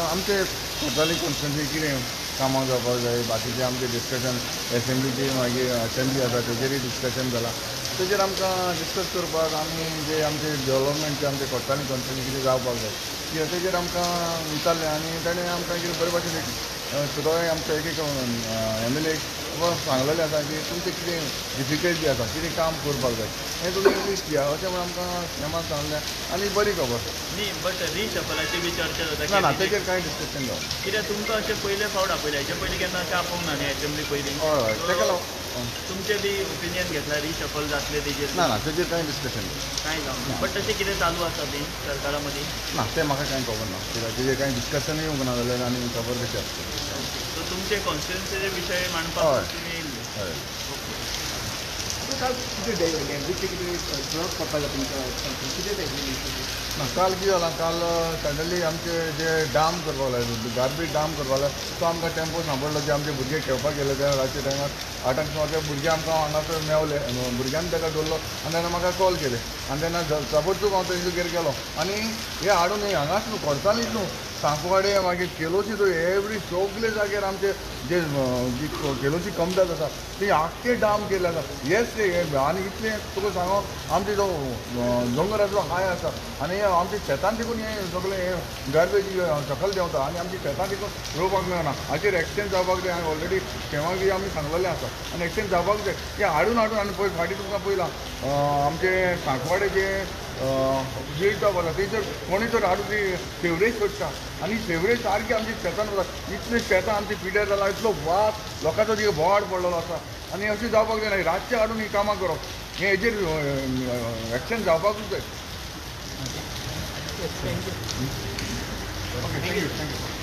आमचे खताली कॉन्स्टिट्युन्सी कितें कामां जावपाक जाय, बाकीचें आमचें डिस्कशन एसेंब्लीची मागीर एसेंब्ली आसा तेजेरूय डिस्कशन जालां. तेजेर आमकां डिस्कस करपाक आमी जे आमचे डेवलपमेंटचे आमचे खताली कॉन्स्टिट्युन्सी कितें जावपाक जाय तेजेर आमकां विचारलें आनी ताणें आमकां कितें बरे भाशेन सगळें आमचो एक एक एम एल ए सांगलेलें आसा की तुमचें कितें डिफिकल्टी आसा, कितें काम करपाक जाय हें तुमी लिस्ट दिया अशें म्हूण आमकां सीएमान सांगलें आनी बरी खबर. न्ही, बट रिशफलाची बी चर्चा जाता. ना ना, तेजेर कांय डिस्कशन जावना. कित्याक तुमकां अशें पयले फावट आपयले, हेचे पयलीं केन्ना अशें आपोवंक ना न्ही एसेंब्ली पयलीं. हय हय, तेका लागून तुमचें बी ओपिनियन घेतला रिशफल जातलें तेजेर? ना ना, तेजेर कांय डिस्कशन जावना. कांय जावना, बट तशें कितें चालू आसा बी सरकारा मदीं? ना, तें म्हाका कांय खबर ना, कित्याक तेजेर कांय डिस्कशनूय येवंक ना जाल्यार आनी खबर कशी आसतली? सो तुमचे कॉन्स्टिट्युन्सीचे विशय मांडपाक तुमी येयल्ले? हय. ओके. काल कितें डॅम्बरीचे कितें ट्रक पडटा तुमच्या कितें तें? ना, काल कितें जालां, काल सडनली आमचे जे डाम करपाक लायले, गार्बेज डाम करपाक लायले, तो आमकां टेम्पो सांपडलो. जे आमचे भुरगे खेळपाक गेले ते रातच्या टायमार 8आंक सुमार ते भुरगे आमकां हांगासर मेवले. भुरग्यान ताका दवरलो आनी तेन्ना म्हाका कॉल केले आनी तेन्ना ताबडतोब हांव तेंचे गेलो आनी हे हाडून हे हांगाच न्हू, खडसालीच न्हू, सांकवाडे, मागीर केलोसी, तो एवरी सगळे जाग्यार आमचे जे जी केलोसी कमदाद आसा ती आख्खे डाम केल्ले आसा. हेच ते आनी इतलें तुका सांगो, आमचे जो दोंगर आसा हाय आसा आनी आमच्या शेतान देखून हें सगळें हें गार्बेज सकयल देंवता आनी आमच्या शेतान देखून रोवपाक मेळना. हाचेर एक्शन जावपाक जाय. हांवें ऑलरेडी शेवाक बी आमी सांगलेलें आसा आनी एक्शन जावपाक जाय. तें हाडून हाडून आनी पळय फाटीं तुमकां पळयलां, आमचे सांकवाडे जे बिल्ट अप आसा थंयसर कोणूय तर हाडून ती सेवरेज सोडटा आनी सेवरेज सारकी आमच्या शेतान वता. इतले शेतां आमची पिड्यार जाला, इतलो वास, लोकांचो तिका बोवाळ पडलेलो आसा आनी अशें जावपाक जायना. रातचें हाडून हीं कामां करप हें हेजेर एक्शन जावपाकूच जाय. Thank you. Okay, thank you, thank you.